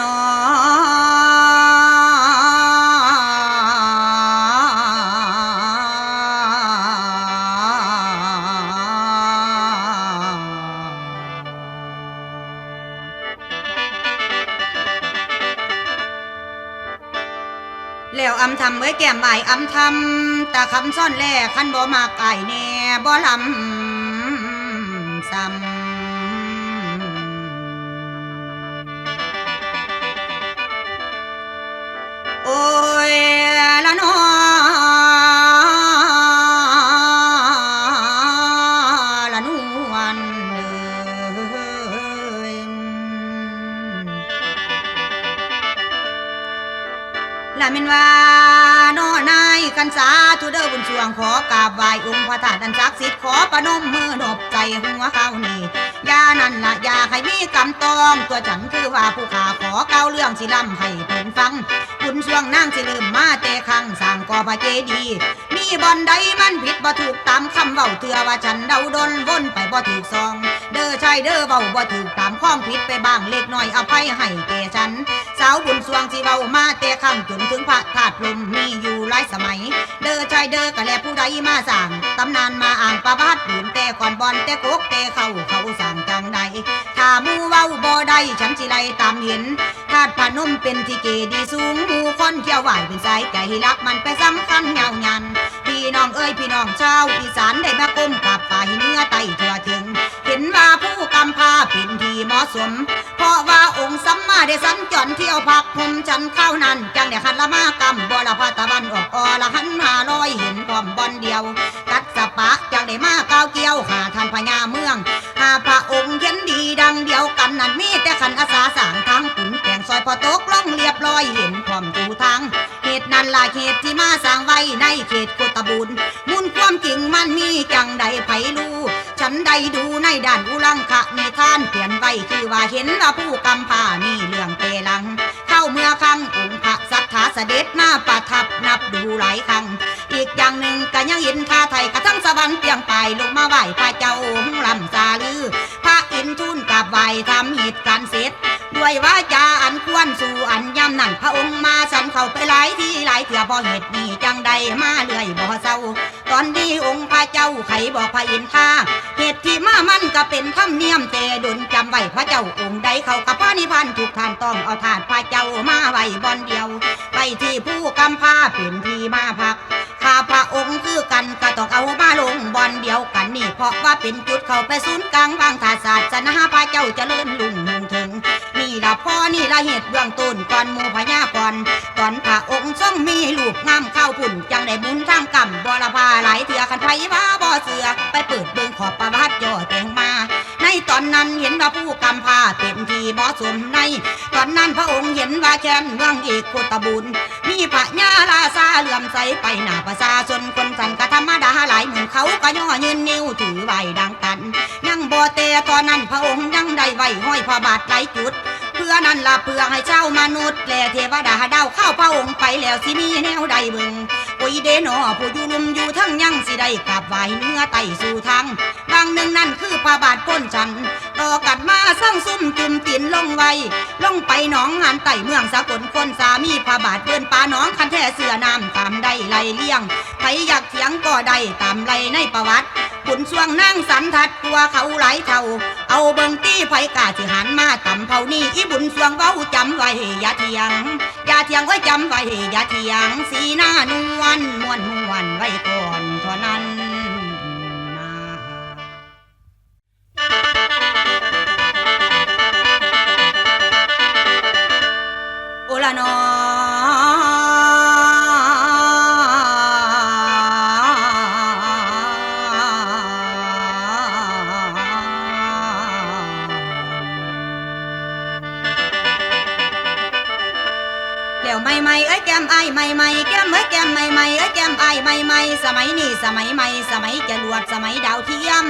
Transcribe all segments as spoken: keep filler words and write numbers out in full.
นอ แล้วอำทำเอ้ยแก้มอ้ายอำทำ ตาคำซ่อนแล คันบ่มักอ้ายแน่บ่ลำซ้ำ โอ้ยละนอละนวลเอ้ย ละแม่นว่าน้อนายคันสาธุเด้อบุญสรวง ขอกราบไหว้องค์พระธาตุอันศักดิ์สิทธิ์ ขอประนมมือนบใจหัวเขานี่ อย่านั้นละอย่าให้มีกำตอง ตัวฉันคือว่าผู้ข้าขอเก้าเรื่องสิลำให้เพิ่นฟัง บุญสรวงนางสิเริ่มมาแต่ครั้งสร้างก่อพระเจดีย์ มีบ่อนใดมันผิดบ่ถูกตามคำเว้า เทื่อว่าฉันเดาดนวนไปบ่ถูกซอง เด้อชายเด้อเว้าบ่ถูกตามข้องผิดไปบ้างเล็กน้อยอภัยให้แก่ฉัน สาวบุญสรวงสิเว้ามาแต่ครั้งจนถึงพระธาตุลมมีอยู่หลายสมัย เด้อชายเด้อก็แลผู้ใดมาสร้างตำนานมาอ้างประวัติดื่มแต่ก่อนบ่อนแต่กกแต่เขาเขาสร้างจังใด ถ้าหมู่เว้าบ่ได้ฉันสิไล่ตามเห็น ธาตุพนมเป็นที่เจดีย์สูง หมู่คนเที่ยวไหว้เป็นสายใจรักมันไปสำคัญยาวนาน พี่น้องเอ้ยพี่น้องชาวอีสานได้มาก้มกราบไหว้เหนือใต้ทั่วถึง เห็นว่าภูกำพาเป็นที่เหมาะสม เพราะว่าองค์สัมมาได้สัญจรเที่ยวพักห่มฉันคราวนั้น จังได้หันละมากำบรพาตะวันออกอรหันต์ห้าร้อยเห็นพร้อมบ่อนเดียว กัสสปะจังได้มาก้าวเกี่ยวหาท่านพญาเมือง หาพระองค์เห็นดีดังเดียวกันนั้นมีแต่ขันอาสาสร้างทางขุนแปลงซอยพอตกลงเรียบร้อยเห็นพร้อมสู่ทาง เหตุนั้นละเหตุที่มาสร้างไว้ในเขตโคตบูรณ์ มูลความจริงมันมีจังใดไผรู้ ฉันได้ดูในด้านอุลังคนิทานเขียนไว้คือว่าเห็นว่าผู้กำพร้ามีเรื่องแต่หลัง เข้าเมื่อครั้งองค์พระสัทธาเสด็จมาประทับนับดูหลายครั้ง อีกอย่างหนึ่งก็ยังเห็นคาไทยกระทั่งสวรรค์เตียงปลายลงมาไหว้พระเจ้าองค์ลำสาลือ พระอินทร์ทูลกราบไหว้ทำเหตุการณ์เสร็จ ด้วยวาจาอันควรสู่อันยามนั้นพระองค์มาสันเข้าไปหลายที่หลายเถื่อเพราะเหตุนี้จังได้มาเรื่อยบ่เศร้า ตอนนี้องค์พระเจ้าไขบอกพระอินทรา เหตุที่มามันก็เป็นธรรมเนียมแต่ดนจำไว้พระเจ้าองค์ใดเขากับพระนิพพานทุกท่านต้องเอาธาตุพระเจ้ามาไว้บ่อนเดียว ไปที่ภูกำพร้าเป็นที่มาพัก ข้าพระองค์คือกันก็ต้องเอามาลงบ่อนเดียวกันนี่ เพราะว่าเป็นจุดเข้าไปศูนย์กลางวางธาตุศาสนาพระเจ้าเจริญรุ่งเรืองเถิง นี่ละพ่อนี่ละเหตุเบื้องต้นก่อนหมู่พญากร ตอนพระองค์ทรงมีรูปงามข้าวพุ่นจังได้บุญทางกำบรพาหลายเถื่อคันไผว่าบ่เชื่อไปเปิดเบิ่งขอบประวัติย่อแต่งมา ในตอนนั้นเห็นว่าผู้กำพร้าเป็นที่เหมาะสมใน ตอนนั้นพระองค์เห็นว่าแคว้นเมืองเอกโคตบูรณ์ มีพญาราชาเหลื่อมใสไปหน้าประชาชนคนสันกะธรรมดาหลายหมื่นเขาก็ย่อยืนนิ้วถือไหว้ดังกัน ยังบ่แต่ตอนนั้นพระองค์ยังได้ไหว้ห้อยพระบาทหลายจุด เพื่อนั้นละเพื่อให้ชาวมนุษย์และเทวดาดาวเข้าพระองค์ไปแล้วสิมีแนวใดเบิ่ง โอ้ยเดนอผู้อยู่ลุ่มอยู่เทิงยังสิได้กราบไหว้เหนือใต้สู่ทาง บางหนึ่งนั่นคือพระบาทพ้นฉัน ต่อกันมาสร้างซุ่มจุ่มตีนลงไว้ ลงไปหนองหันใต้เมืองสากลคนสามีพระบาทเดินป่าหนองคันแท้เสื้อน้ำตามได้ไล่เลี่ยง ไผอยากเถียงก็ได้ตามไล่ในประวัติ บุญสรวงนางสันทัดกลัวเขาหลายเท่า เอาเบิ่งตี้ไผกล้าสิหันมาตำเผานี่ อีบุญสรวงเว้าจำไว้อย่าเถียง อย่าเถียงเอ้ยจำไว้อย่าเถียง สีหน้านวลม่วนม่วนไว้ก่อนเท่านั้นนะ โอละนอ แล้วใหม่ๆเอ้ยแก้มอ้ายใหม่ๆแก้มเอ้ยแก้มใหม่ๆเอ้ยแก้มอ้ายใหม่ๆสมัยนี้สมัยใหม่สมัยจรวดสมัยดาวเทียม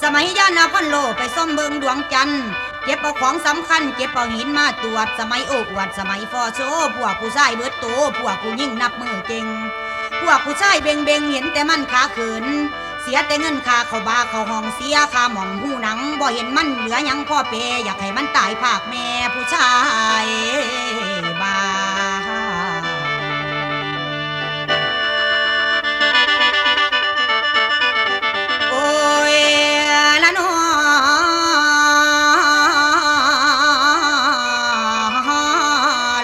สมัยยานอพอลโลไปซ่อมเบิ่งดวงจันทร์ เก็บเอาของสำคัญ เก็บเอาหินมาตรวจ สมัยโอ้อวด สมัยฟอโซ พวกผู้ชายเบิดโต พวกผู้หญิงนับมือเก่ง พวกผู้ชายเบ่งเบ่งเห็นแต่มันขาเขิน ส สียแต่เงินค่าเข้าบาเข้าห้อง เสียค่าหม่องหูหนัง บ่เห็นมันเหลือหยังพอเป อยากให้มันตายพากแม่ผู้ชายบ้า โอ้ยละนอ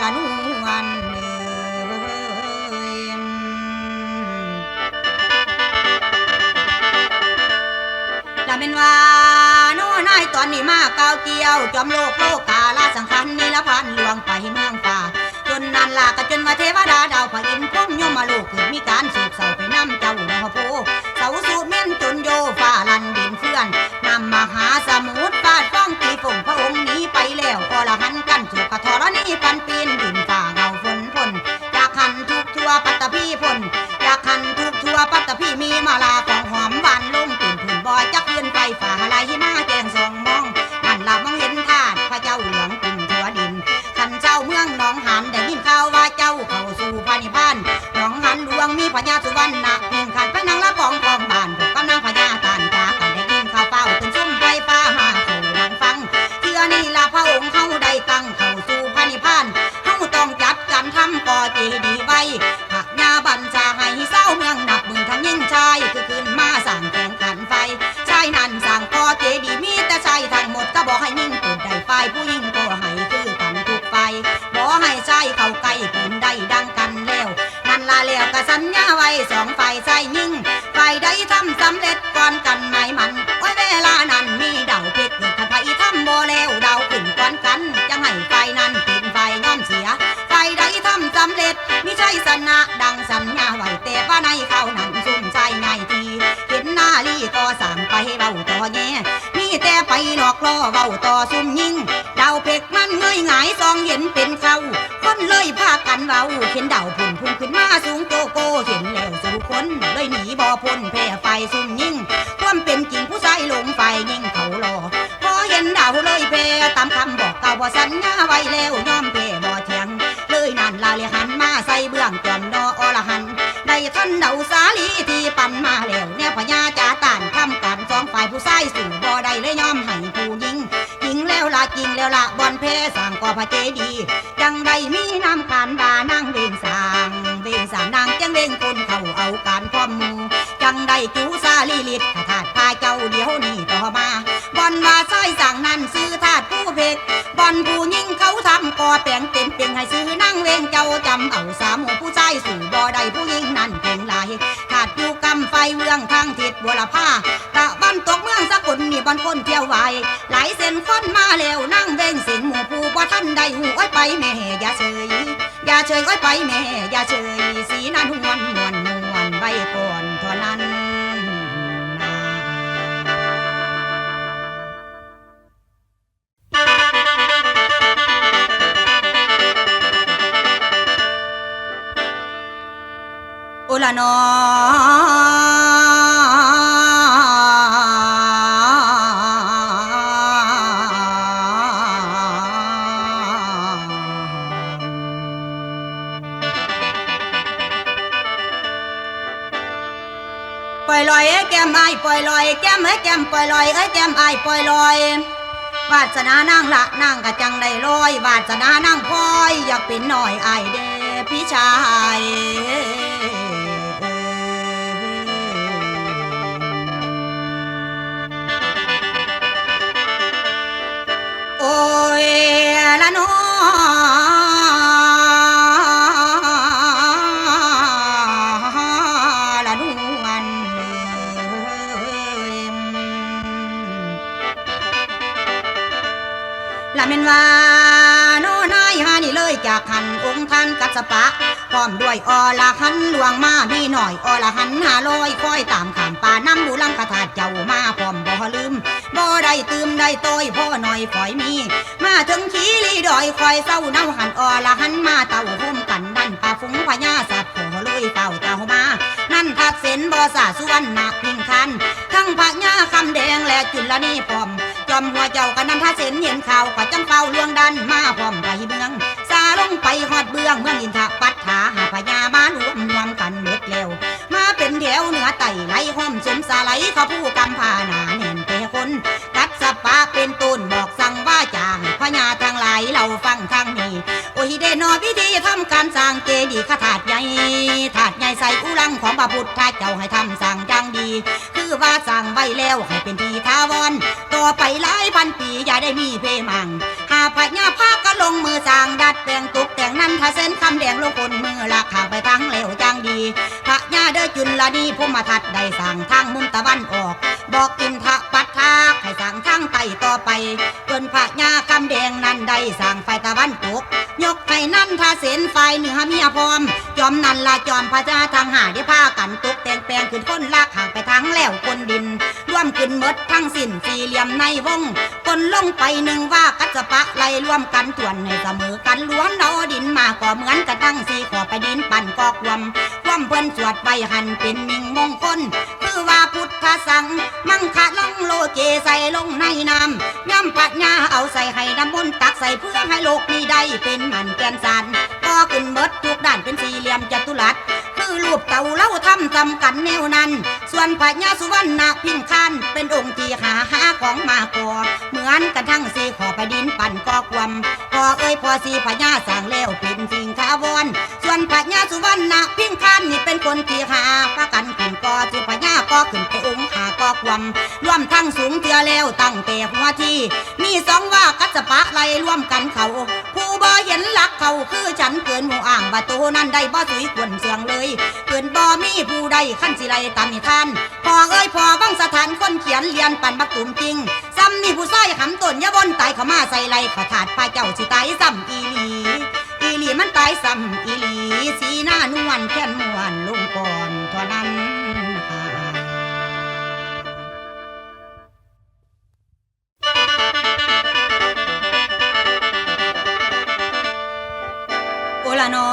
ละนวลเอ้ย ละแม่นว่าโน้นายตอนนี้มาก้าวเกี่ยว จอมโลกโลกาลาสังขารนิรพันธ์ล่วงไปเมืองฟ้า จนนานลาก็จนว่าเทวดาดาวพระอินทร์พรหมยมโลกเกิดมีการโศกเศร้าไปนำเจ้าหนอโพ เสาสูบเม่นจนโยฟ้าลั่นดินเฟื่อน น้ำมหาสมุทรฟาดฟ้องตีฝงพระองค์หนีไปแล้ว อรหันต์กันโศกธรณีปันปีนดินฟ้าเงาฝนพ่น อยากหันทุกข์ทั่วปัตตภีพ่น อยากหันทุกข์ทั่วปัตตภีมีมาลาของหอมหวานลงเป็นผื่นบอย จักเลื่อนไฟฟ้าไหลมาแจ้งส่องมอง นั่นละมองเห็นธาตุพระเจ้าเหลืองกลุ่มทั่วดิน คันเจ้าเมืองหนองหานได้ยินข่าวว่าเจ้าเข้าสู่พระนิพพาน หนองหานหลวงมีพญาสุวรรณะพิงขันไปนางละปองกองบ้าน พวกกำนางพญาตานกากันได้ยินข่าวฟ้าวตื่นซุ่มไฟฟ้ามาเข้าหลังฟัง เทื่อนี้ละพระองค์เฮาได้ตั้งเข้าสู่พระนิพพาน เฮาต้องจัดการทำก่อเจดีย์ไว้ พระญาบัญชาให้เศร้าเมืองนับหมื่นทั้งหญิงชาย คือขึ้นมาสร้างแข่งขันไฟ ชายนั้นสร้างก่อเจดีย์มีแต่ชายทั้งหมด ก็บอกให้หญิงปูนได้ฝ่ายผู้หญิงก็ให้คือกันทุกฝ่าย บ่ให้ชายเข้าใกล้ปูนได้ดังกันแล้ว นั่นละแล้วก็สัญญาไว้สองฝ่ายชายหญิง ฝ่ายใดทำสำเร็จก่อนกันหมายมัน โอ้ยเวลานั้นมีดาวเพชรเกิด คันไผทำบ่แล้วดาวขึ้นก่อนกัน จั่งให้ฝ่ายนั้นเป็นฝ่ายยอมเสีย ฝ่ายใดทำสำเร็จมีชัยชนะดังสัญญาไว้ แต่ว่าในคราวนั้นซุมชายใหญ่ที่เห็นนาลีก็สั่งไปเว้าต่อแย่ มีแต่ไปหลอกล่อเว้าต่อซุมหญิง ดาวเพชรมันเงยหงายส่องเห็นเป็นเขา คนเลยพากันเว้า เห็นดาวพุ่นพุ่งขึ้นมาสูงโตโก เห็นแล้วสู่คนเลยหนีบ่พ้น แพ้ฝ่ายซุมหญิง ความเป็นจริงผู้ชายหลงฝ่ายหญิงเขาหล่อ พอเห็นดาวเลยแพ้ตามคำบอกกล่าวบ่สัญญาไว้แล้ว ยอมแพ้บ่เถียง เลยนั่นละเลยหันมาใส่เบื้องจอมนออรหันต์ ได้ทันเดาสาลีที่ปันมาแล้ว แนวพญาจาต้านทำการสองฝ่ายผู้ชายสู้บ่ได้เลยยอมให้ผู้หญิง จริงแล้วละจริงแล้วละบ่อนแพ้สร้างก่อพระเจดีย์ จั่งได้มีนามขานว่านางเวงสาง เวงสางนางจั่งเวงคนเข้าเอาการพร้อมหมู่ จั่งได้จูสาลีฤทธิ์ธาตุพาเจ้าเดี๋ยวนี้ต่อมา บ่อนว่าชายสร้างนั้นชื่อธาตุผู้เพก บ่อนผู้หญิงเขาทำก่อแปลงเป็นเปียงให้ชื่อนางเวงเจ้าจำเอาสาหมู่ผู้ชายสู้บ่ได้ผู้หญิงนั้นเก่งหลาย ธาตุอยู่กำไฟเวืองทางทิศบัวละพา ตะวันตกเมืองสกลนี่บ่อนคนเที่ยวไหว หลายเส้นคนมาแล้วนางเวงเสียงหมู่ผู้บ่ทันได้หู โอ้ยไปแม่อย่าเฉย อย่าเฉย โอ้ยไปแม่อย่าเฉย สีนั้นหวนม่วนม่วนไว้ก่อนเท่านั้นนา โอละนอ ปล่อยลอยเอ้ยแก้มอ้ายปล่อยลอย แก้มเอ้ยแก้มปล่อยลอย เอ้ยแก้มอ้ายปล่อยลอย วาสนานางละนางก็จั่งได้ลอย วาสนานางพลอยอยากเป็นน้อยอ้ายเด้พี่ชาย โอ้ยละนอละนวลเอ้ย ละแม่นว่าโนนายหานี่เลยจากหันองค์ท่านกัสสปะ พร้อมด้วยอรหันต์หลวงมามีหน่อยอรหันต์ห้าร้อยคอยตามข้ามป่านำบุรังคธาตุเจ้ามาพร้อมบ่ลืม บ่ได้ตื่มได้ต้อยพ่อหน่อยฝอยมี มาถึงขีรีดอยคอยเศร้าเนาหันอรหันต์มาเต้าโฮมกันนั่นป่าฝูงพญาสัตว์ขอเลยเต้าเต้ามา นั่นทัดเส้นบ่สาสุวรรณพิงคัน ทั้งพญาคำแดงและจุลนีพร้อม จอมหัวเจ้ากันนันทเสนเห็นข่าวก็จังเฝ้าลวงดันมาพร้อมไพเมือง สาลงไปฮอดเบื้องเมืองอินทปัตถาหาพญามารวมรวมกันหมดแล้ว มาเป็นแถวเหนือ ไต่ไหลห้อมสมสาไหลเขาผู้กำพาหนาแน่นแต่คน กัสสปะเป็นต้นบอกสั่งว่าจะให้พญาทั้งหลายเราฟังทางนี้ โอหิเดโนอวิธีทำการสร้างเจดีย์ขะถาดใหญ่ ถาดใหญ่ใส่อุลังของพระพุทธเจ้าให้ทำสร้างอย่างดี คือว่าสร้างไว้แล้วให้เป็นที่ถาวร ต่อไปหลายพันปีอย่าได้มีเพมัง หาพญาพาก็ลงมือสร้างดัดแปลงตกแต่งนั้นถ้าเส้นคำแดงลงคนมือละข้างไปทางแล้วอย่างดี พญาเด้อจุลนีพรหมทัตได้สร้างทางมุมตะวันออก บอกอินทปัตถาให้สร้างทางใต้ต่อไป จนพญาคำแดงนั้นได้สร้างฝ่ายตะวันตก ยกให้นันทเสนฝ่ายเหนือเมียพร้อม จอมนันละจอมพญาทั้งห้าได้พากันตกแต่งแปลงขึ้นคนละข้างไปทางแล้วคนดิน รวมขึ้นหมดทั้งสิ้นสี่เหลี่ยมในวง คนลงไปหนึ่งว่ากัสสปะไล่รวมกันถ้วนให้เสมอกันล้วนเอาดินมาก็เหมือนกันทั้งสี่ขอไปดินปั่นก็ความ ความเพิ่นสวดไปหันเป็นมิ่งมงคล คือว่าพุทธสังมังคะลังโลเกใส่ลงในน้ำ ย่ำพญาเอาใส่ให้น้ำมนต์ตักใส่เพื่อให้โลกนี้ได้เป็นมันแก่นสาร ก็ขึ้นเบิดทุกด้านเป็นสี่เหลี่ยมจัตุรัส คือรูปเต่าเล่าทำจำกันแนวนั้น ส่วนพญาสุวรรณพิงคานเป็นองค์ที่หาหาของมาก่อ เหมือนกันทั้งสี่ขอไปดินปั่นก็ความ พ่อเอ้ยพ่อสี่พญาสร้างแล้วเป็นสิ่งถาวร ส่วนพญาสุวรรณพิงคานนี่เป็นคนที่หาพากันขึ้นก่อ สุพญาก็ขึ้นไปองค์หาก็ความ รวมทั้งสูงเทือแล้วตั้งแต่หัวที่ มีสองว่ากัสสปะไล่รวมกันเขา ผู้บ่เห็นหลักเขาคือฉันเกินหมู่อ่างว่าโตนั้นได้บ่สุยควรเสื่องเลย เกินบ่มีผู้ใดคันสิไล่ตามนิทาน พ่อเอ้ยพ่อวังสถานคนเขียนเรียนปันบักตุ่มจริง ซ้ำนี่ผู้ชายหำต้นยะบนตายเขามาใส่ไล่ขอถาดพระเจ้าสิตายซ้ำอีหลี อีหลีมันตายซ้ำอีหลี สีหน้านวลแค่นม่วนลงก่อนเท่านั้น โอละนอ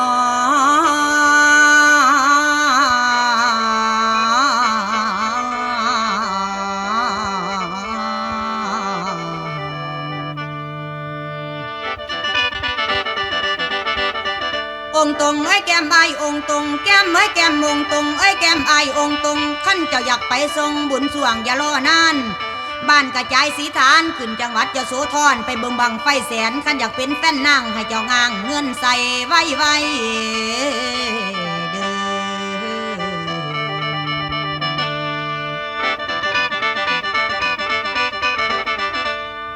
องค์ตรงเอ้ยแก้มอ้ายองค์ตรง แก้มเอ้ยแก้มองค์ตรงเอ้ยแก้มอ้ายองค์ตรง คันเจ้าอยากไปส่งบุญส่วงอย่ารอนาน บ้านกระจายสีฐานขึ้นจังหวัดยโสธร ไปเบิ่งบั้งไฟแสน คันอยากเป็นแฟนนางให้เจ้าง้างเงินใส่ไว้ไว้เด้อ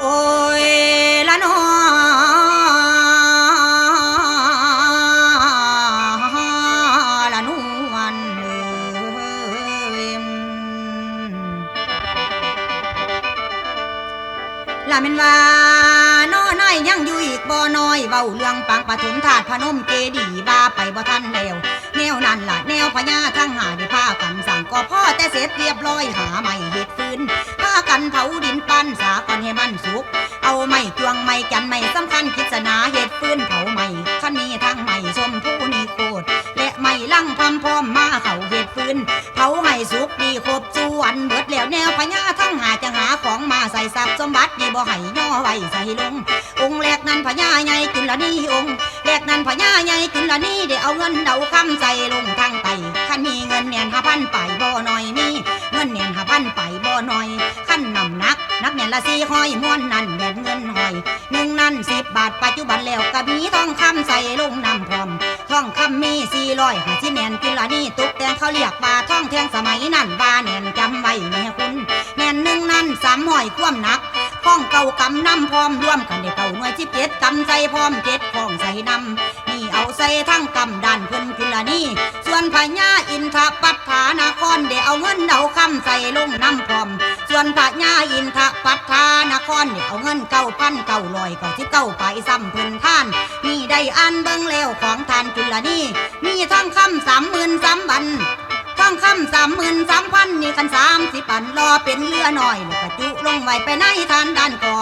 โอ้ยละนอ ละนวลเอ้ย ละแม่นว่าน้อน้อยยังอยู่อีกบ่น้อย เว้าเรื่องปางปฐมธาตุพนมเจดีย์ว่าไปบ่ทันแล้ว แนวนั้นล่ะแนวพญาทั้งห้าได้พากันสร้าง ก็พอแต่เสร็จเรียบร้อย หาไม้เฮ็ดฟืน พากันเผาดินปั้นสาก่อนให้มันสุก เอาไม้จ้วงไม้จันไม้สำคัญกิจนาเฮ็ดฟืนเผาไม้ คันมีทั้งไม้ชมพูนิโคตและไม้ลังพำพร้อมมาเข้าเฮ็ดฟืน เผาให้สุกดีครบส่วนเบิดแล้วแนวพญาทั้งห้าจังหาของมาใส่ทรัพย์สมบัตินี่บ่ให้ย่อไว้ใส่ลง องค์แรกนั้นพญาใหญ่จุลนีองค์แรกนั้นพญาใหญ่จุลนีได้เอาเงินเอาคำใส่ลงทางไต คันมีเงินแน่นห้าพันไปบ่น้อย มีเงินแน่นห้าพันไปบ่น้อย คันน้ำหนักนักแน่นละสี่ร้อยมวนนั้นแม่นเงินห้อยหนึ่งนั้นสิบบาท ปัจจุบันแล้วก็มีทองคำใส่ลงนำพร้อม ทองคำมีสี่ร้อยห้าสิบแม่นจุลนีตกแต่งเขาเรียกว่าทองแท่งสมัยนั้นว่าแน่นจำไว้แม่คุณ แม่นหนึ่งนั้นสามร้อยความหนัก ของเก่ากำนำพร้อมรวมกันได้เก้าหน่วยสิบเจ็ดกำใส่พร้อมเจ็ดของใส่นำ นี่เอาใส่ทั้งกำด้านเพิ่นจุลนี ส่วนพญาอินทปัฏฐานครได้เอาเงินเอาคำใส่ลงนำพร้อม ส่วนพญาอินทปัฏฐานครได้เอาเงินเก้าพันเก้าร้อยเก้าสิบเก้าไปซ้ำเพิ่นทาน นี่ได้อ่านเบิ่งแล้วของท่านจุลนี มีทองคำสามหมื่นสามบัน ทองคำสามหมื่นสามพันนี่คันสามสิบอันรอเป็นเรือน้อยแล้วก็จุลงไว้ไปในทานด้านก่อ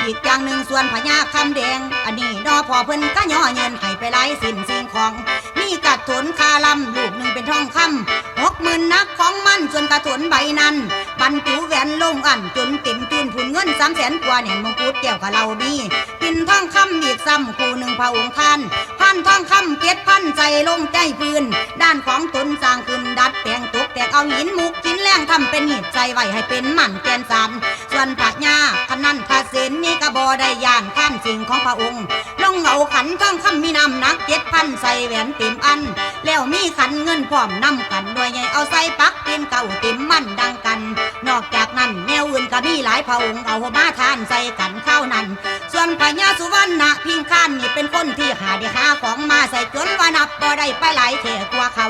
อีกอย่างหนึ่งส่วนพญาคำแดง อันนี้นอพ่อเพิ่นก็ย่อเงินให้ไปหลายสิ่งสิ่งของ มีกระถนคาลำลูกหนึ่งเป็นทองคำหกหมื่นหนักของมัน ส่วนกระถนใบนั้น บรรจุแหวนลงอันจนเต็มจุนพุนเงินสามแสนกว่าแหน่นมงกุฎแก้วกะเหล่ามี ปิ่นทองคำอีกซ้ำคู่หนึ่งพระองค์ท่าน พานทองคำเจ็ดพันใส่ลงใต้พื้น ด้านของตนสร้างขึ้นดัดแปลงตก แตกเอาหินมุกหินแรงทำเป็นหีบใส่ไว้ให้เป็นหมั้นแก่นสาร ส่วนพญาคันนันทเสนนี่ก็บ่ได้ย้านคานสิ่งของพระองค์ ลงเอาขันทองคำมีน้ำหนักเจ็ดพันใส่แหวนเต็มอัน แล้วมีขันเงินพร้อมนำกัน หน่วยใหญ่เอาใส่ปักเป็นเก้าเต็มมันดังกัน นอกจากนั้นแนวอื่นก็มีหลายพระองค์เอามาทานใส่กันคราวนั้น ส่วนพญาสุวรรณพิงคานนี่เป็นคนที่หาได้หาของมาใส่จนว่านับบ่ได้ไปหลายแท้กว่าเขา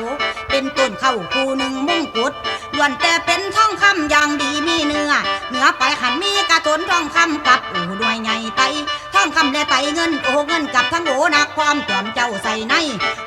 เป็นต้นเข้าคู่หนึ่งมงกุฎ ล้วนแต่เป็นทองคำอย่างดีมีเนื้อ เหนือไปหั้นมีกระโถนทองคำกับโอ้หน่วยใหญ่ไต ทองคำและไตเงินโอ้เงินกับทั้งโอนักความจอมเจ้าใส่ใน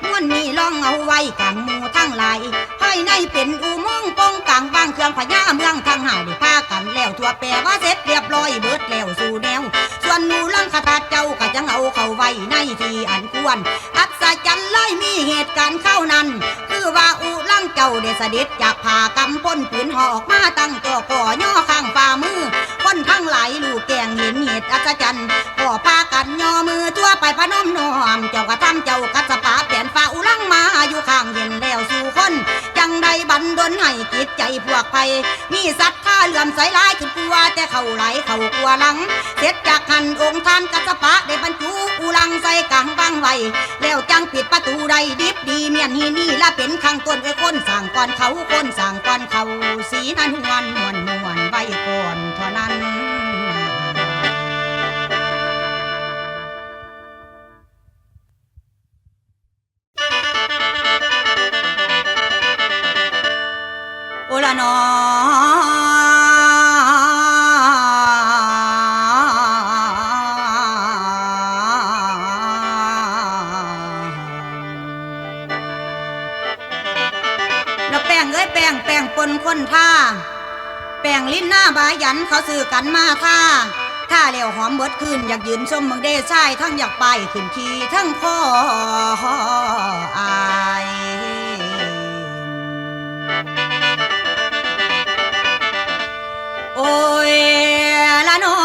ม้วนนี้ล่องเอาไว้กลางหมู่ทั้งหลาย ภายในเป็นอุโมงค์ปงกลางวางเครื่องพญาเมืองทั้งห้าได้พากันแล้วทั่วแปลว่าเสร็จเรียบร้อยเบิดแล้วสู่แนว ส่วนหมู่ลังคทาสเจ้าก็จังเอาเข้าไว้ในที่อันควร อัศจรรย์เลยมีเหตุการณ์เข้านั้น คือว่าอุลังเจ้าได้เสด็จจากผากำพลปืนหอกมาตั้งตัวก่อย่อข้างฝ่ามือ คนทั้งหลายรู้แจ้งเห็นเหตุอัศจรรย์ ก็พากันย่อมือทั่วไปพนมน้อม เจ้ากระทำเจ้ากัสสปะแผนฟ้าอุลังมาอยู่ข้างเห็นแล้วสู่คน จังได้บันดลให้จิตใจพวกไพ มีศรัทธาเหลื่อมใสหลายขึ้นกว่าแต่เขาหลายเขากว่าหลัง เสร็จจากหั้นองค์ท่านกัสสปะได้บรรจุอุลังใส่กลางบังไว้ แล้วจังปิดประตูได้ดิบดีเมียนฮีนี่ละเป็นข้างต้นไอ้คนสร้างก่อนเขา คนสร้างก่อนเขา สีนันหวนม่วนม่วนไว้ก่อนเท่านั้น โอละนอ แล้วแป้งเอ้ยแป้ง แป้งปนคนทา แป้งลิ้นหน้าบายันเขาซื้อกันมาทา ทาแล้วหอมเบิดคืน อยากยืนชมเมืองเดชาย ทั้งอยากไปขึ้นขี่ทั้งคออาย โอ้ยละนอ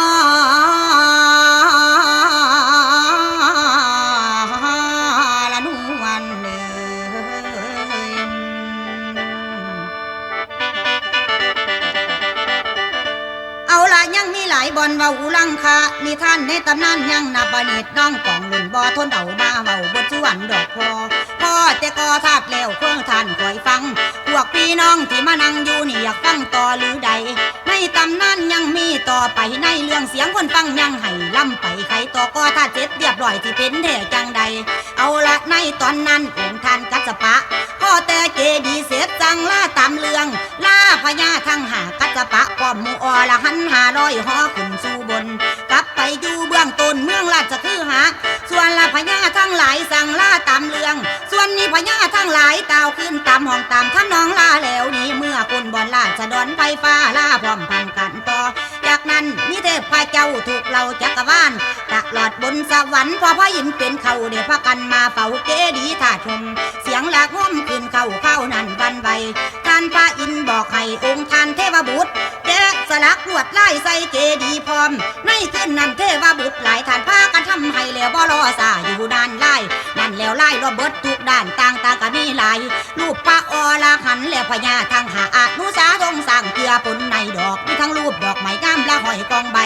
ละนวลเอ้ย เอาละยังมีหลายบ่อนเว้าอุลังคะ นิทานในตำนานยังนับบ่หมด น้องกองลุ่นบ่ทนเอามาเว้าเบิดส่วนดอกพอ พอแต่กอธาตุแล้วเพิ่งท่านคอยฟัง พวกพี่น้องที่มานั่งอยู่นี่อยากฟังต่อหรือใด ในตำนานยังมีต่อไปในเรื่องเสียงคนฟังยังให้ลำไปไขต่อกอธาตุเสร็จเรียบร้อยสิเป็นแท้จังใด เอาละในตอนนั้นองค์ท่านกัสสปะ พอแต่เจดีย์เสร็จสั่งลาตามเรื่อง ลาพญาทั้งห้ากัสสปะพร้อมหมู่อรหันต์ห้าร้อยหอขึ้นสู่บน กลับไปอยู่เบื้องต้นเมืองราชคฤหะ ส่วนลาพญาทั้งหลายสั่งลาตามเรื่อง ส่วนนี้พญาทั้งหลายกล่าวคืนตามห้องตามทำนองลาแล้วหนีเมือคนบ่อนราษฎรไพร่ฟ้าลาพร้อมพร้อมกันต่อ จากนั้นมีเทพเจ้าทุกเหล่าจักรวาล ตลอดบนสวรรค์พอพระอินทร์เป็นเขาได้พากันมาเฝ้าเจดีย์ธาตุพนม เสียงหลากโหมขึ้นเข้าคราวนั้นหวั่นไหว ท่านพระอินทร์บอกให้องค์ท่านเทวบุตร แกะสลักลวดลายใส่เจดีย์พร้อม ในคืนนั้นเทวบุตรหลายท่านพากันทำให้แล้วบ่รอช้าอยู่นานหลาย นั่นแล้วลายรอบเบิดทุกด้านต่างๆก็มีหลาย รูปพระอรหันต์และพญาทั้งห้าอนุสาทรงสร้างเกือผลในดอก มีทั้งรูปดอกไม้งามละห้อยกองใบ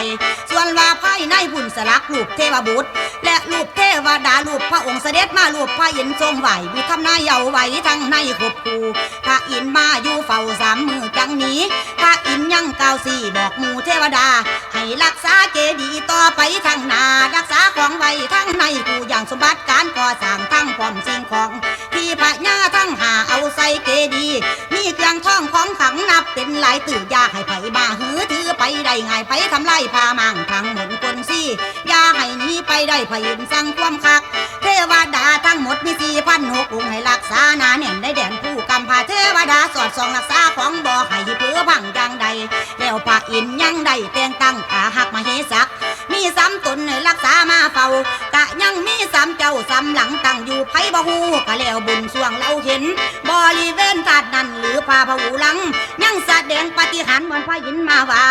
ส่วนว่าภายในพุ้นสลักรูปเทวบุตร และรูปเทวดา รูปพระองค์เสด็จมา รูปพระอินทร์ทรงไหว้ มีทำนายเอาไว้ทั้งในครบคู่ พระอินทร์มาอยู่เฝ้าสามมื้อจังหนี พระอินทร์ยังกล่าวสี่บอกหมู่เทวดา ให้รักษาเจดีย์ต่อไปทางหน้า รักษาของไว้ทางในคู่อย่างสมบัติการก่อสร้างทั้งพร้อมสิ่งของ ที่พญาทั้งห้าเอาใส่เจดีย์ มีเครื่องทองของขลังนับเป็นหลายตื้อ อย่าให้ไผมาหือถือไปได้ง่าย ไผทำลายผ้าม่านทั้งมนต์คนซี อย่าให้หนีไปได้ พระอินทร์สั่งความคัก เทวดาทั้งหมดมีสี่พันหกองค์ ให้รักษาหนาแน่นในแดนภูกำพร้า เทวดาสอดส่องรักษาของบ่ให้เผลอพลั้งอย่างใด แล้วพระอินทร์ยังได้แต่งตั้งอาหักมเหสัก มีสามตนให้รักษามาเฝ้า กะยังมีสามเจ้าสามหลังตั้งอยู่ ไผบ่ฮู้ก็แล้วบุญส่วงเราเห็น บริเวณธาตุนั้นหรือพระพะหูลัง ยังแสดงปาฏิหาริย์เหมือนพระอินทร์มาไหว้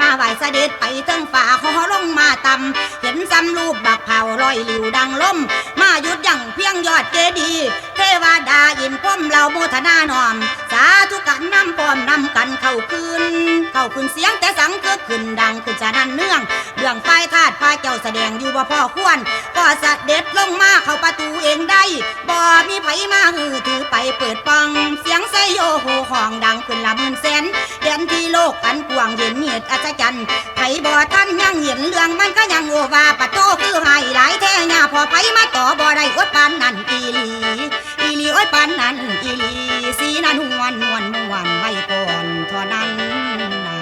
มาไหว้เสด็จไปเทิงฟ้า ขอลงมาต่ำ เห็นสำรูปบักเผาลอยหลิวดังลม มาหยุดยั้งเพียงยอดเจดีย์ เทวดาอินพรหมเหล่าโมทนาน้อม สาธุกันนำพร้อมนำกันเข้าคืน เข้าคืนเสียงแต่สังคึกขึ้นดังขึ้นสนั่นเนือง เบื้องฝ่ายธาตุพระเจ้าแสดงอยู่บ่พอควร ก็เสด็จลงมาเข้าประตูเองได้ บ่มีไผมาหื้อถือไปเปิดป่อง เสียงไซโยโห่ฮ้องดังขึ้นละหมื่นแสน แดนที่โลกอันกว้างเห็นเหตุอัศจรรย์ ไผบ่ทันยังเห็นเรื่องมันก็ยังโอว่าปะโทคือหายหลายแท้ยาพอไผมาต่อบ่ได้อดปานนั้นอีหลี อีหลีโอ้ยปานนั้นอีหลี สีนานวลนวลม่วนไว้ก่อนเท่านั้นนา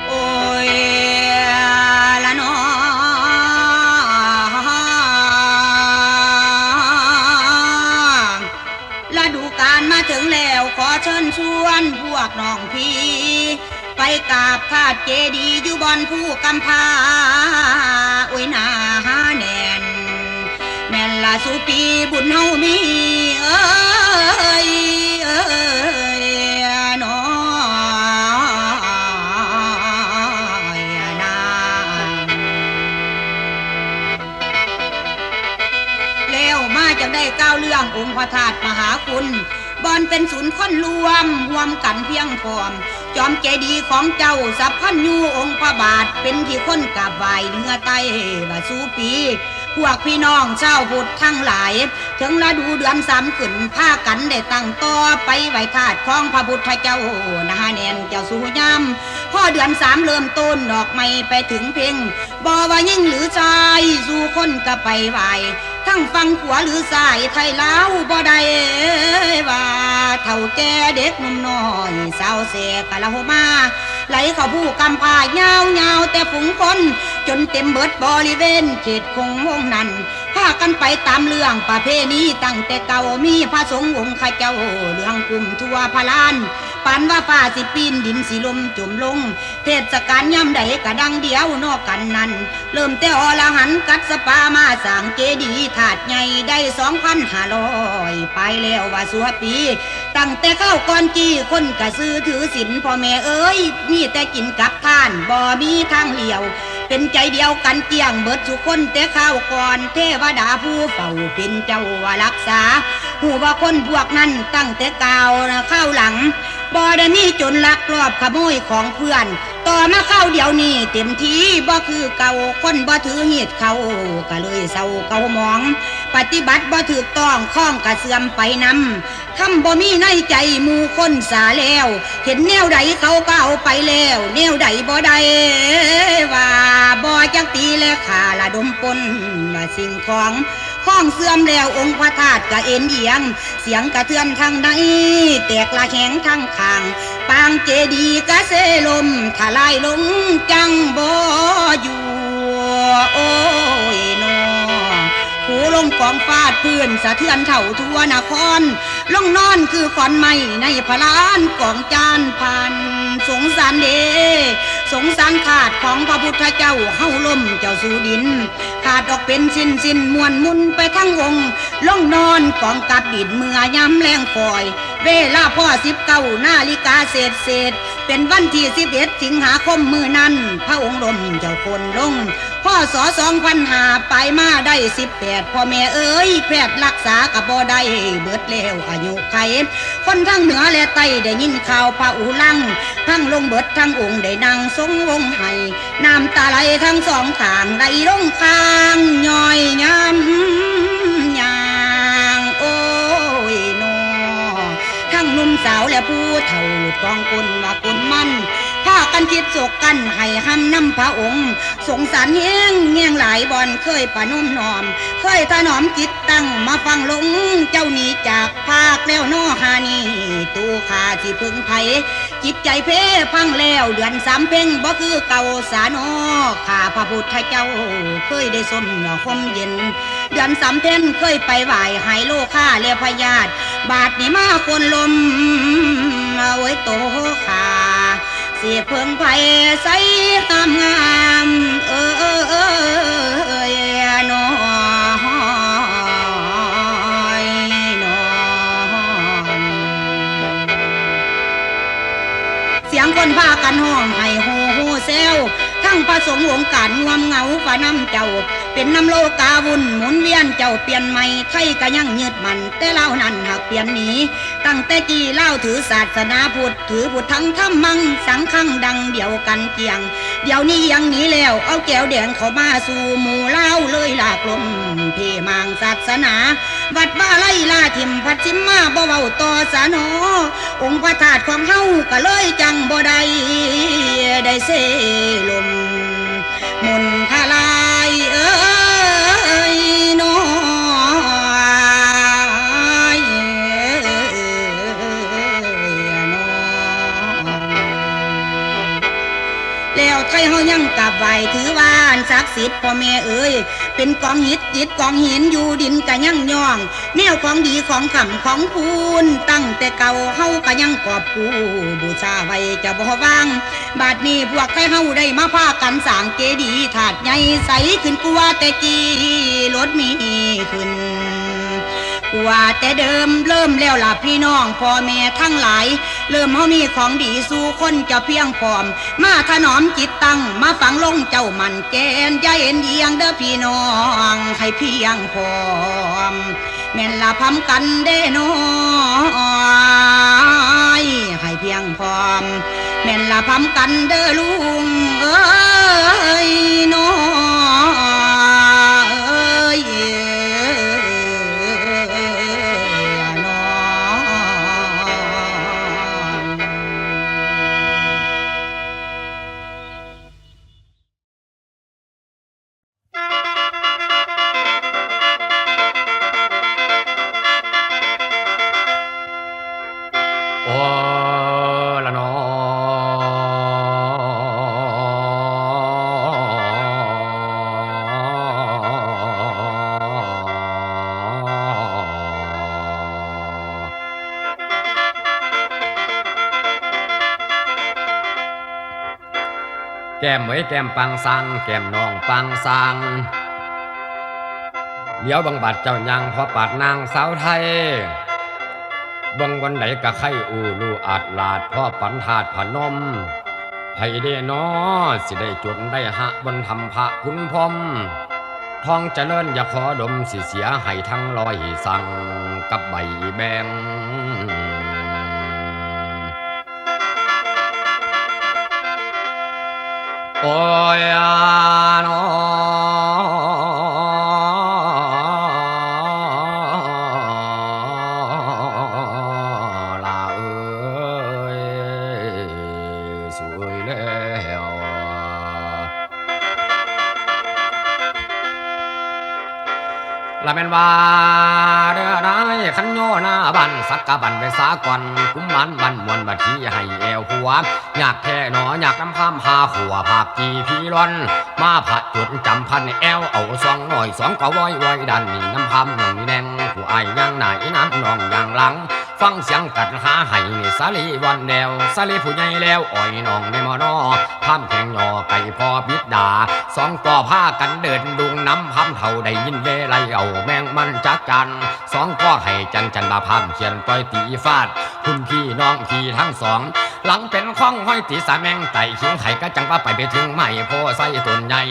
โอ้ยละนอ ฤดูกาลมาถึงแล้ว ขอเชิญชวนพวกน้องพี่ ไปกราบธาตุเจดีย์อยู่บ่อนภูกำพร้า โอ้ย นาหาแน่น แม่นละสุปีบุญเฮามี เอ้ย เอ้ย น้อยนาง แล้วมาจักได้กล่าวเรื่ององค์พระธาตุมหาคุณ บ่อนเป็นศูนย์คนรวม รวมกันเพียงพร้อม จอมเจดีย์ของเจ้าสัพพัญญูองค์พระบาท เป็นที่คนกราบไหว้เหนือใต้ว่าสู่ปี พวกพี่น้องชาวพุทธทั้งหลาย ถึงฤดูเดือนสามขึ้น พากันได้ตั้งต่อไปไหว้ธาตุของพระพุทธเจ้า นาแน่นเจ้าสู่ยาม พอเดือนสามเริ่มต้นดอกไม้ไปถึงเพ็ง บ่ว่าหญิงหรือชาย สู่คนก็ไปไหว้ ทั้งฝั่งขวาหรือซ้ายไทยลาวบ่ได้ว่า เฒ่าแก่เด็กหนุ่มน้อย สาวแสกะละโหมา ไหลเข้าภูกำพร้ายาวๆ แต่ฝูงคน จนเต็มเบิดบริเวณเขตคงวงนั้น พากันไปตามเรื่องประเพณีตั้งแต่เก่า มีพระสงฆ์องค์ข้าเจ้า เหลืองกลุ่มทั่วพระลาน ปานว่าฟ้าสิปีนดินสิล่มจมลง เทศกาลยามใดกะดังเดียวนอกกันนั้น เริ่มแต่อรหันต์กัสสปะมาสร้างเจดีย์ธาตุใหญ่ได้สองพันห้าร้อยปลายแล้วว่าสัวปี ตั้งแต่คราวก่อนกี้คนกะซื่อถือศีลพ่อแม่เอ้ย มีแต่กินกับทาน บ่มีทางเลี้ยว เป็นใจเดียวกันเกลี้ยงเบิดสุคนแต่คราวก่อน เทวดาผู้เฝ้าเป็นเจ้าว่ารักษา ฮู้ว่าคนพวกนั้นตั้งแต่ก่าวคราวหลัง บ่ได้มีโจรลักลอบขโมยของเพื่อน ต่อมาคราวเดียวนี้เต็มทีบ่คือเก่า คนบ่ถือหีดเขา ก็เลยเศร้าเก่าหมอง ปฏิบัติบ่ถูกต้อง คองกะเสื่อมไปนำ ธรรมบ่มีในใจหมู่คนสาแล้ว เห็นแนวใดเขาก็เอาไปแล้ว แนวใดบ่ได้ว่า บ่จักตีและฆ่าระดมปล้น ว่าสิ่งของ ของเสื่อมแล้วองค์พระธาตุกะเอ็นเอียง เสียงกระเทือนทางใน แตกละแหงทางข้าง ปางเจดีย์กะเซล่ม ทลายลงจั่งบ่อยู่ โอ้ยนอ หูลงกองฟาดพื้น สะเทือนเท่าทั่วนคร ลงนอนคือขอนไม้ในพระลานกองจานพัน สงสารเด้ สงสารธาตุของพระพุทธเจ้า เฮาล่มเจ้าสู่ดิน ขาดออกเป็นชิ้นๆ ม้วนหมุนไปทั้งองค์ ลงนอนกองกับดินเมื่อยามแลงคอย เวลาพอสิบเก้านาฬิกาเศษๆ เป็นวันที่สิบเอ็ดสิงหาคมมื้อนั้น พระองค์ล่มเจ้าโค่นลง พ.ศ. สองพันห้าปลายมาได้สิบแปด พ่อแม่เอ้ย แพทย์รักษาก็บ่ได้ เบิดแล้วอายุไข คนทั้งเหนือและใต้ได้ยินข่าวพระอุลัง ทั้งลงเบิดทั้งองค์ได้นั่งทรงวงไห้ น้ำตาไหลทั้งสองข้างไหลลงข้างย้อยย้ำยาง โอ้ยนอ ทั้งหนุ่มสาวและผู้เฒ่าหลุดกองคนว่าคนมัน พากันคิดโศกกันให้ห้ำนำพระองค์ สงสารแฮงแฮงหลายบ่อนเคยประนมน้อม เคยถนอมจิตตั้งมาฟังลง เจ้าหนี้จากพากแล้วนอหานี่ ตูข้าสิพึ่งไผ จิตใจเพพังแล้ว เดือนสามเพ็ญบ่คือเก่าสาน้อ ข้าพระพุทธเจ้าเคยได้ชมหน่อคมเย็น เดือนสามเพ็ญเคยไปไหว้หายโรคาและพยาธิ บาดนี้มาคนลม โอ้ยโตข้า สิเพิ่งไผใสงามงาม เอ้ยน้อยน้อย เสียงคนพากันฮ้องไห้โฮโฮแซว ทั้งพระสงฆ์องค์การง่วมเหงาฝ่าน้ำเจ้า เป็นน้ำโลกาวุ่นหมุนเวียนเจ้าเปลี่ยนใหม่ ไทยก็ยังยึดมั่น แต่ลาวนั้นหากเปลี่ยนหนี ตั้งแต่กี้ลาวถือศาสนาพุทธ ถือพุทธังธัมมังสังฆังดังเดียวกันเกี่ยง เดี๋ยวนี้เอียงหนีแล้ว เอาแก้วแดงเข้ามาสู่หมู่ลาว เลยลากลมเพมางศาสนา วัดวาไลลาถิ่มพัดชิมมาบ่เว้าต่อสาน้อ องค์พระธาตุของเฮาก็เลยจังบ่ได้ ได้เซลม มนทลายเอ้ยน้อยน้อย แล้วไทยเฮายังกราบไหว้ถือว่าอันศักดิ์สิทธิ์พ่อแม่เอ้ย เป็นกองหินอิฐกองหินอยู่ดินก็ยังย่อง แนวของดีของคำของคูณ ตั้งแต่เก่าเฮาก็ยังกอบกู้บูชาไว้จะบ่วาง บัดนี้พวกไทยเฮาได้มาพากันสร้างเจดีย์ธาตุใหญ่ใสขึ้นกว่าแต่กี้ ลดมีขึ้นกว่าแต่เดิม เริ่มแล้วล่ะพี่น้องพ่อแม่ทั้งหลาย เริ่มเฮามีของดีสู่คนจะเพียงพร้อม มาถนอมจิตตั้ง มาฝังลงเจ้ามั่นแก่น อย่าเอ็นเอียงเด้อพี่น้อง ให้เพียงพร้อม แม่นละพร้อมกันเด้น้อย ให้เพียงพร้อม แม่นละพร้อมกันเด้อลุงเอ้ยน้อย โอ้ละนอ แก้มเอ๋ยแก้มปางสาง แก้มน้องปางสาง เหลียวเบิ่งบาดเจ้าย่างพอปาดนางสาวไทย เบิ่งวันใดกะไข่อู้ลู่อาดลาด พอปันธาตุพนม ไผเด้น้อ สิได้จุดได้หะบนธรรมพระคุณพรหม ทองเจริญอย่าขอดม สิเสียให้ทั้งร้อยสั่งกับใบแบง โอ้ยอานอลาเอ้ย สวยแล้ว ละแม่นว่าเด้อนายคันโยหน้าบ้านสักกะบันไปสาก่อน กุมารบ้านมวลบัดทีให้แอวหัว อยากแท้หนออยากนำพามหาขัวภาพจีพีร้อน มาพระจุดจำพันแอวเอาสองน้อยสองก็ว้อยว้อยด้านนี้นำพามหนึ่งแดง ผู้อ้ายย่างหน้าอีน้ำน้องย่างหลัง ฟังเสียงกัดหาไห้นี่สาลีวันแนว สาลีผู้ใหญ่แล้วอ้อยน้องในมอนอ พามแข่งหยอไก่พ่อบิดดา สองก็พากันเดินดุงน้ำพามเท่าได้ยินเวไลเอาแมงมันจักจัน สองก็ให้จันจันบาพามเขียนต่อยตีฟาด คุณพี่น้องพี่ทั้งสอง หลังเป็นข้องห้อยตีสาแมงไต่ขิงไข่ก็จังว่าไปไปถึงไม้โพไซต้นใหญ่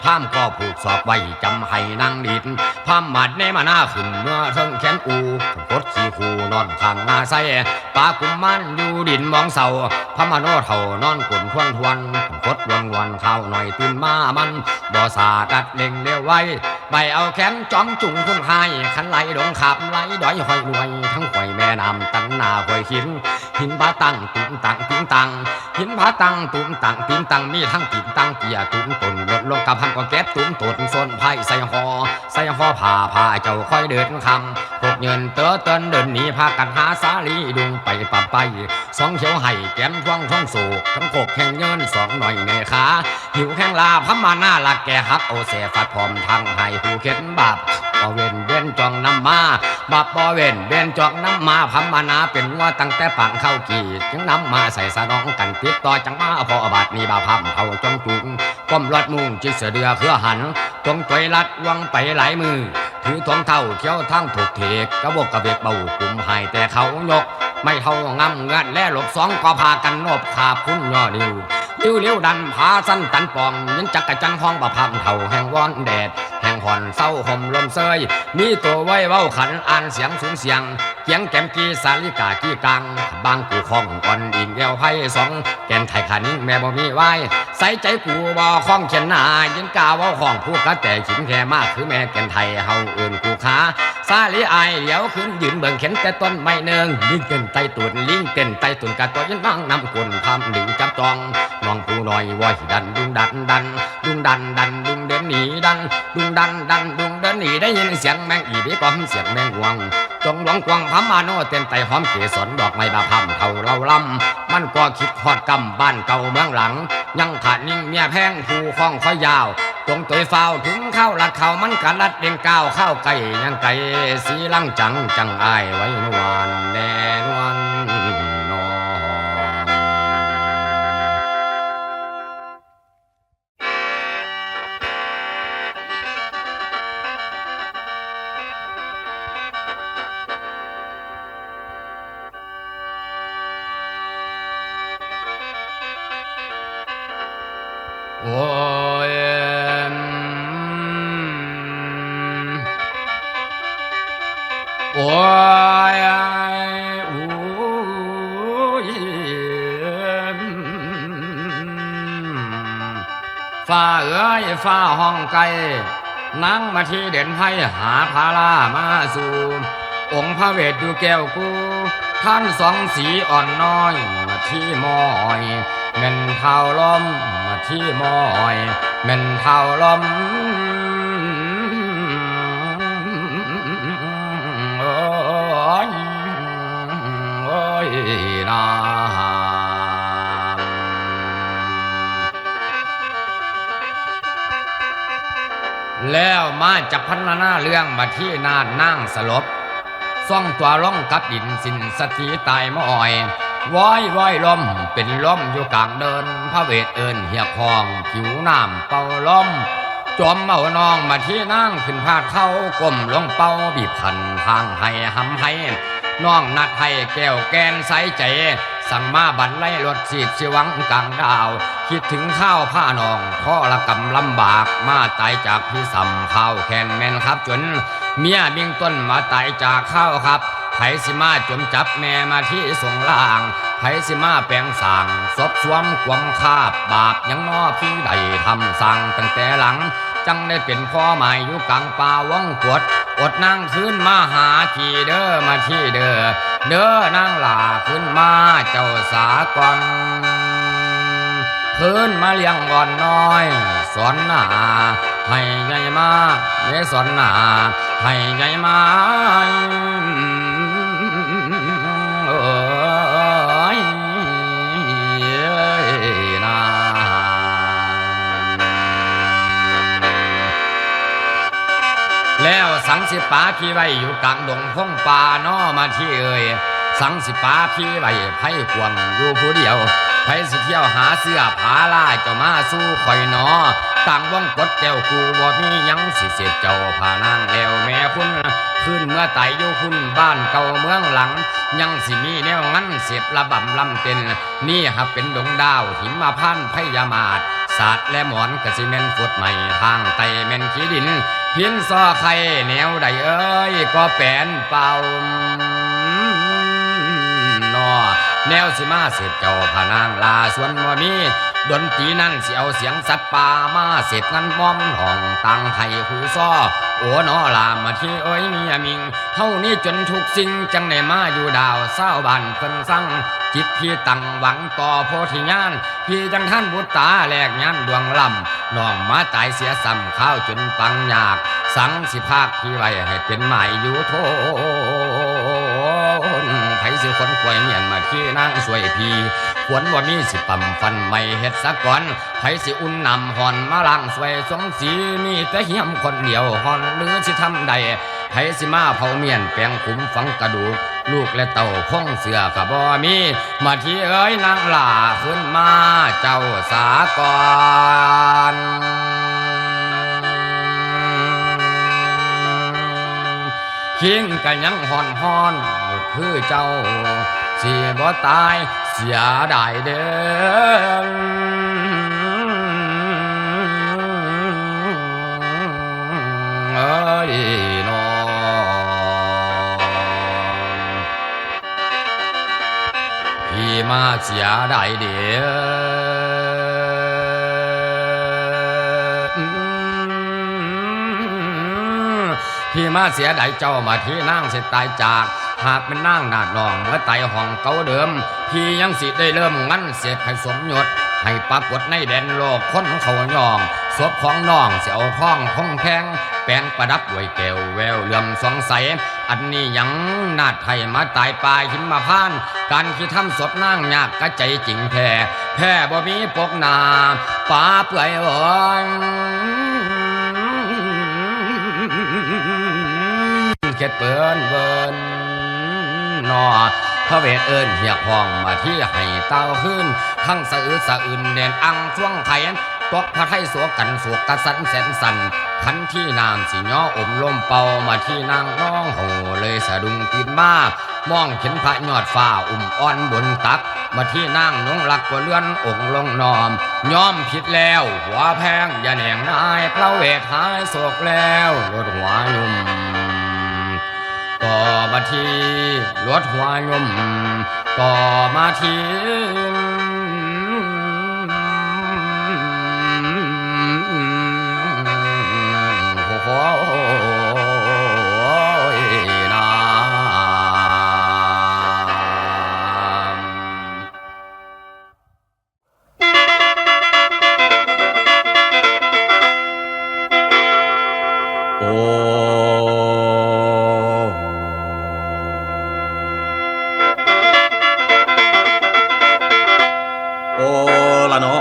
พามก็ผูกศอกไว้จำให้นางดิน พามหมัดในมาหน้าขึ้นเมื่อเทิงแขนอู กดขี้คูนอนข้างหน้าไส้ ปากุมมันอยู่ดินมองเศร้า พามโนเฒ่านอนกลนทวนทวน กดวนวนข้าวหน่อยตื่นมามัน บ่สาดัดเล็งเลี้ยวไว้ ไปเอาแขนจองจุงคุณหาย คันไหลดงขับไหลดอยห้อยหน่วย ทั้งห้วยแม่น้ำตันหน้าห้วยหิน หินผาตั้งตุ้มตังตุ้มตัง หินผาตั้งตุ้มตังตุ้มตัง มีทั้งตีนตั้งเตี้ยตุ้มต้น ลดลงกับพันก็แก๊สตุ้มต้น ส้นไผ่ใส่หอ ใส่หอผ้า ผ้าเจ้าค่อยเดินคำ พวกเงินเต๋อเตินเดินหนี พากันหาสาลีดุงไปปะไป สองเขียวไห้แกมทวงทวงโศก ทั้งโคกแข่งเยินสองหน่อยในขา หิวแข่งลาพม่าหน้าละแกหักเอาแสฟัดพร้อมทางให้ผู้เข็นบาปบ่เว้นเว้นจองนำมา บาปบ่เว้นเว้นจองนำมา พม่าหน้าเป็นงัวตั้งแต่ปางเข้ากี่ จึงนำมาใส่สนองกันติดต่อจังมาพอบาดนี้บาพร่ำเฒ่าจองจุง ก้มลอดมุ่งจิตเสะเดือเพื่อหัน ตรงจอยลัดวงไปหลายมือ ถือทองเท่าเขียวทางถูกเทก กระบกกระเบกเบากลุ่มหายแต่เขายก ไม่เท่างำเงือนและหลบสองก็พากันนบขาบคุณย่อริ้ว ริ้วริ้วดันผาสั้นตันป่อง ยินจักกะจังห้องประพังเท่าแห่งวอนแดด แห่งห่อนเศร้าห่มลมเซย มีตัวไว้เว้าขันอ่านเสียงสูงเสียง เกียงแกมกีสาลิกากีกลาง บางกู่ข้องอ่อนอิงแอวไพสอง แก่นไทยขานิ่งแม่บ่มีไว้ ใส่ใจกูบ่คล้องเขียนหน้า ยินกาเว้าของผู้กะแต่ขินแค่มาก คือแม่แก่นไทยเฮาเอิ้นกูขา สาลีอายเหลียวขึ้นยืนเบิ่งเข็นแต่ต้นไม้เนิง ลิงเต้นไต่ตุน ลิงเต้นไต่ตุนกะตัวยินนางนำกลนพามดึงจับจอง น้องผู้น้อยว่าหิดันดุงดันดัน ดุงดันดันดุงเดินหนีดัน ดุงดันดันดุงเดินหนี ได้ยินเสียงแมงอีดีกอมเสียงแมงหวง จงหลวงกวางพม่าโนเต้นไต่หอมเกสรดอกไม้บาพร่ำเฒ่าเล่าลำ มันก็คิดฮอดกำบ้านเก่าเมืองหลัง ยังขาดนิ่งเมียแพงผู้คล้องคอยาว ตรงตัวฟ้าวถึงข้าวลัดเขามันกะลัดเด้งก้าวข้าวไก่ยังไก่สีลังจังจังอายไว้นวลแน่นวลนอ โอ้ย โอ้ย โอ้ย ฟ้าเอ๋ย ฟ้าห้องไกล นางมาที่เด่นไพหาพาลามาสู่ องค์พระเวทอยู่แก้วกู ท่านสองสีอ่อนน้อย มาที่มอย แม่นเท้าลม มาที่มอย แม่นเท้าลม โอ้ย โอ้ย นา แล้วมาจับพันนาเรื่องบัดที่นาดนางสลบ ซ่องตัวลงกับดินสิ้นสติตายมอย ว้อยว้อยล้มเป็นล้มอยู่กลางเดิน พระเวทเอิ้นเฮียกห้องผิวน้ำเป่าล้ม จอมเอาน้องมาที่นางขึ้นพาดเข้าก้มลงเป่าบีบขันทางให้หำให้ น้องนัดให้แก้วแกนใสใจ สั่งมาบันไลรถสีดสิวังกลางดาว คิดถึงข้าวผ้าน้องทรกรรมลำบาก มาตายจากพี่สำข้าวแคนแม่นครับจน เมียบิ่งต้นมาตายจากข้าวครับ ไผสิมาจมจับแม่มาที่สงล่าง ไผสิมาแปลงสร้างศพสวมความคาบบาปยังนอพี่ได้ทำสร้างตั้งแต่หลัง จังได้เป็นพ่อหมายอยู่กลางป่าวังกวด อดนางคืนมาหาพี่เด้อมาที่เด้อ เด้อนางหล่าคืนมาเจ้าสาก่อน คืนมาเลี้ยงอ่อนน้อย สอนหน้าให้ใหญ่มาเด้สอนหน้าให้ใหญ่มา เอ้ยนา แล้วสังสิปาพี่ไว้อยู่กลางดงพงป่าน้อมาที่เอ่ย สังสิปาพี่ไว้ไผกวางอยู่ผู้เดียว ไผสิเที่ยวหาเสื้อผาลาเจ้ามาสู่ข่อยหนอ ต่างวงกดแก้วกูบ่มีหยังสิเสพเจ้าพานางแล้วแม่คุณ คืนเมื่อตายอยู่คุณบ้านเก่าเมืองหลัง ยังสิมีแนวงั้นเสพระบำลำเต้น นี่หากเป็นดงดาวหิมพานต์พยามาศ ศาสตร์และหมอนกะสิแม่นกฎหมายทางไตแม่นขี้ดิน พินซอไข่แนวใดเอ้ย ก็แปนเป่าหนอ แนวสิมาเสพเจ้าพานางลาสวนบ่มี ดนตรีนั้นสิเอาเสียงสัตว์ป่ามาเสพงันม้อมห้องต่างไห้หูซ้อ โอ้นอลามาที่เอ้ยเมียมิง เฮานี้จนทุกสิ่งจังได้มาอยู่ดาวชาวบ้านเพิ่นสั่ง จิตพี่ตั้งหวังต่อโพธิญาณ พี่จังท่านบุตรตาแลกญาณดวงล้ำ น้องมาตายเสียซ้ำข้าวจนปังยาก สังสิพากพี่ไว้ให้เป็นหมายอยู่ทน ไผสิคนกล้วยเมียนมาที่นางช่วยพี่ ควรว่ามีสิปั๊มฟันไม่เฮ็ดสะก่อน ไผสิอุ่นน้ำห่อนมาล้างช่วยสงสี มีแต่เฮียมคนเดียวห่อนหรือสิทำได้ ไผสิมาเผาเมียนแปลงขุมฝังกระดูก ลูกและเต้าคงเสือก็บ่มี มาที่เอ้ยนางหล่าขึ้นมาเจ้าสาก่อน คิงก็ยังฮ้อนฮ้อนๆ คือเจ้า สิบ่ตายเสียดายเด้อ เอ้ยน้อง พี่มาเสียดายเด้อ อืม พี่มาเสียดายเจ้ามาที่นางสิตายจาก หากเป็นนางนาดน้องเมื่อตายห้องเก่าเดิม พี่ยังสิได้เริ่มงันเสพให้สมยศ ให้ปรากฏในแดนโลกคนเขาย่อง ศพของน้องสิเอาทองคงแพง แปลงประดับด้วยแก้วแววเหลื่อมสองใส อันนี้ยังนาดไทยมาตายป่าหิมพานต์ การที่ทำศพนางยากกะใจจริงแท้ แพ้บ่มีปกหน้า ป่าเปื่อยอ่อน เข็ดเปิ้นเวินนอ พระเวทเอิ้นเรียกห้องมาที่ให้เต้าขึ้น ทั้งสะอื้นสะอื้นแดนอังช่วงไข ตกพระไทยโศกกันโศกกระสันแสนสัน ขันที่น้ำสิย่ออมลมเป่ามาที่นางน้องโหเลยสะดุ้งตื่นมา มองเห็นพระยอดฟ้าอุ้มอ่อนบนตัก มาที่นางนงรักก็เลื่อนองค์ลงน้อม ยอมผิดแล้วหัวแพงอย่าแหน่งนาย พระเวทหายโศกแล้วลดหัวยุ่ม ต่อมาที่ลดหัวยุ่ม ต่อมาที่ โอ้ยนะ โอ้ โอ้ละเนาะ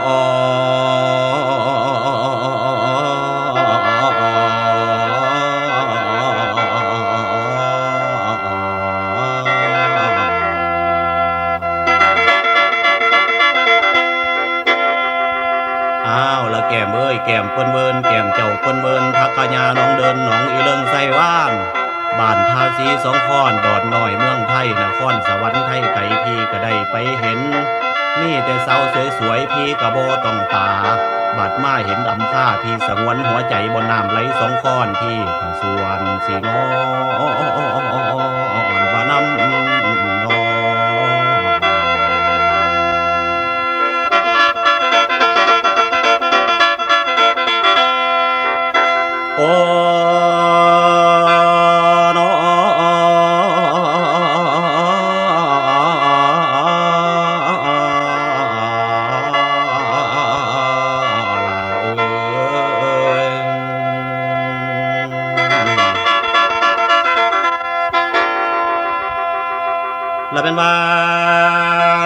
อ้าว ละแก้มเอ้ย แก้มเปิ้นเวิน แก้มเจ้าเปิ้นเวิน ผักกะหญ้าหนองเดิน หนองอีเลิงไซว่าน บ้านทาสีสองคอน ดอนน้อยเมืองไทย นครสวรรค์ไทยไกล พี่ก็ได้ไปเห็น มีแต่สาวสวยๆ พี่ก็บ่ต้องตา บัดมาเห็นอำค่า พี่สงวนหัวใจบ่น้ำไหลสองคอน พี่ก็สวนสิงอนว่านำน้อง โอ้ น้อ ละแม่นว่า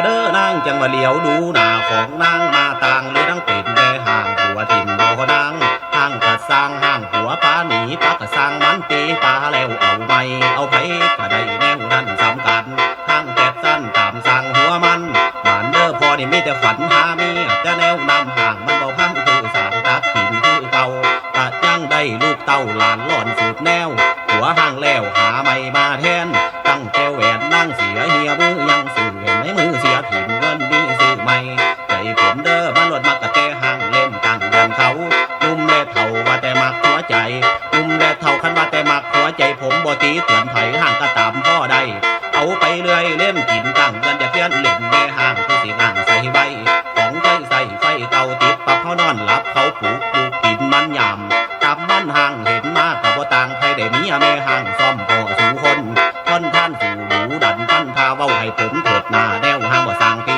เด้อนางจังว่าเหลียวดูหน้าของนางมาต่างเลยนางเป็นแม่ห้างผัวถิ่นบ่นางห้างกัดสร้างห้างผัวปาหนีปากกัดสร้างมันตีปาแล้วเอาไม่เอาไผก็ได้แนวนั้นสำคัญห้างแปดสั้นตามสร้างหัวมันบ้านเด้อพ่อนี่มีแต่ฝันหาเมียจะแนวน้ำห้างมันบ่พังคือสร้างตักถิ่นคือเก่า กะยังได้ลูกเต้าหลานหลอนสืบแนว ผัวห่างแล้วหาใหม่มาแทน ตั้งแต่แหวนนางเสียเฮียมือยังซื้อแหวนในมือเสียถิ่นเงินมีซื้อใหม่ ใจผมเด้อมาลดมักกะแต่ห่างเล่นตั้งยันเขา นุ่มและเฒ่าว่าแต่มักหัวใจ นุ่มและเฒ่าคันว่าแต่มักหัวใจผมบ่ตีเตือนไผห่างก็ตามพ่อได้ เอาไปเรื่อยเล่นกินตั้งเงินจะเพี้ยนเล่นแม่ห่างคือสิงอ่างใส่ใบ ของใช้ใส่ไฟ เฮานอนหลับเขาปลุก ปลุกกินมันยาม กำมันห้างเห็นมาก็บ่ต่างไผได้เมียแม่ห้างซ่อมพ่อสู่คน ทนทานสู่ดูดัน พันท่าเว้าให้ผมเถิดหน้า แนวห้างบ่สร้างผี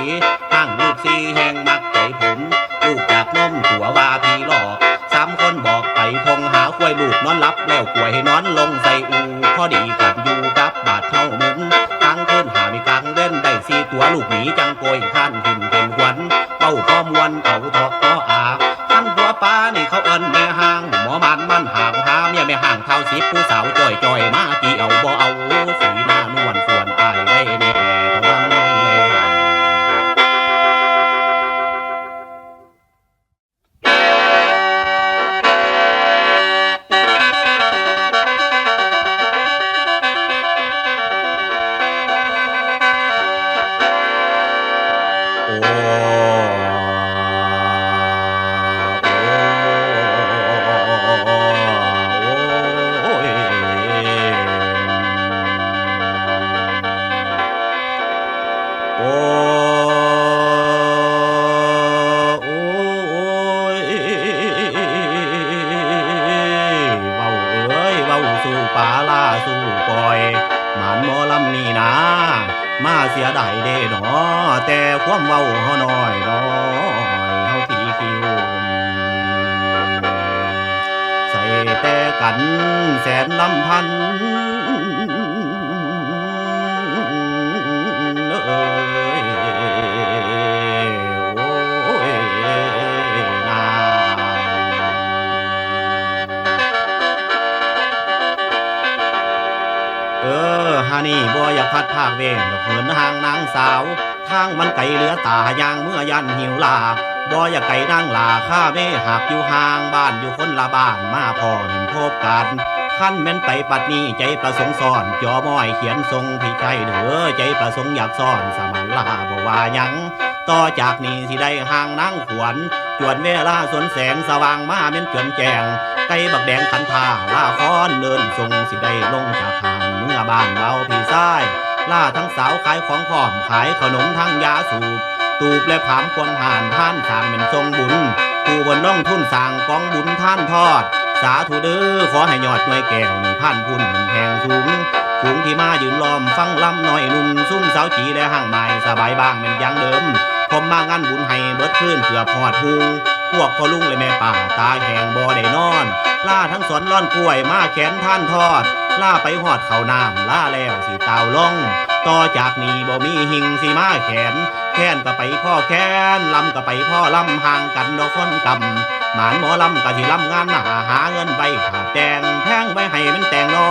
ห้างลูกสี่แห่งมักใจผม ลูกจากนมตัวว่าพี่หลอก สามคนบอกไปทงหาควาย ลูกนอนหลับแล้วกล้วยให้นอนลงใส่อู พอดีกันอยู่กับบาดเฮามึน กลางคืนหามีกลางเว้นได้สี่ตัว ลูกหนีจังโกยข้านขึ้นเป็นขวัญ เป้าพอมวนเอาเถาะเถาะอา คันผัวปานี่เขาเอิ้นแม่ห้าง หมอมันมันห่างหาเมียแม่ห้างเท่าสิบ ผู้สาวจ่อยจ่อยมากี่เอาบ่เอา สีหน้านวลส่วนอายไว้แน่เท่านั้นแล โอ้ โอ้ย โอ้ โอ้ย เว้าเอ้ย เว้าสู่ปาลาสู่ปอย หมานหมอลำนี่นา มาเสียดายเด้หนอ แต่ความเว้าเฮาน้อยน้อย เฮาตีคิว ใส่แต่กันแสนลำพัน เอ้ย โอ้ย นา เออ ฮานี่บ่อยากพัดพรากเว้นดอกเหินห่างนางสาว ทางมันไกลเหลือตาย่างเมื่อย่านหิวลา บ่อยากไกลนางหลาข้าเมหากอยู่ห่างบ้านอยู่คนละบ้านมาพ้อเห็นพบกัน คันแม่นไปปัดนี้ใจประสงค์ซ่อน จอมอยเขียนส่งพี่ชัยเด้อ ใจประสงค์อยากซ่อนสมันลาบ่ว่าหยัง ต่อจากนี้สิได้ห่างนางขวัญ จวนเวลาสนแสงสว่างมาแม่นจวนแจ้ง ไก่บักแดงขันธาลาคอนเดินส่งสิได้ลงจากห่างเมื่อบ้านเบาพี่ชาย ล่าทั้งสาวขายของพร้อมขายขนมทั้งยาสูบ ตูบและผามควงห่านท่านสร้างเป็นทรงบุญ ผู้บนลงทุนสร้างกองบุญท่านทอด สาธุเด้อขอให้ยอดหน่วยแก้วนี่พันพุนแห่งสูง ฝูงที่มายืนล้อมฟังลำน้อยหนุ่ม ซุ่มสาวจีและห้างไม้สบายบ้างแม่นอย่างเดิม ผมมางานบุญให้เบิดคืนเกือบฮอดฮุง พวกพ่อลุงและแม่ป้าตาแห้งบ่ได้นอน ล่าทั้งสอนร้อนกล้วยมาแขนท่านทอด ล่าไปฮอดเขาน้ำ ล่าแล้วสิตาวลง ต่อจากนี้บ่มีหิงสิมาแขน แค้นก็ไปพ่อแค้น ลำก็ไปพ่อลำ ห่างกันดอกคนกำ หมานหมอลำก็สิลำงานหน้า หาเงินไว้ขาแต่ง แพงไว้ให้มันแต่งนอ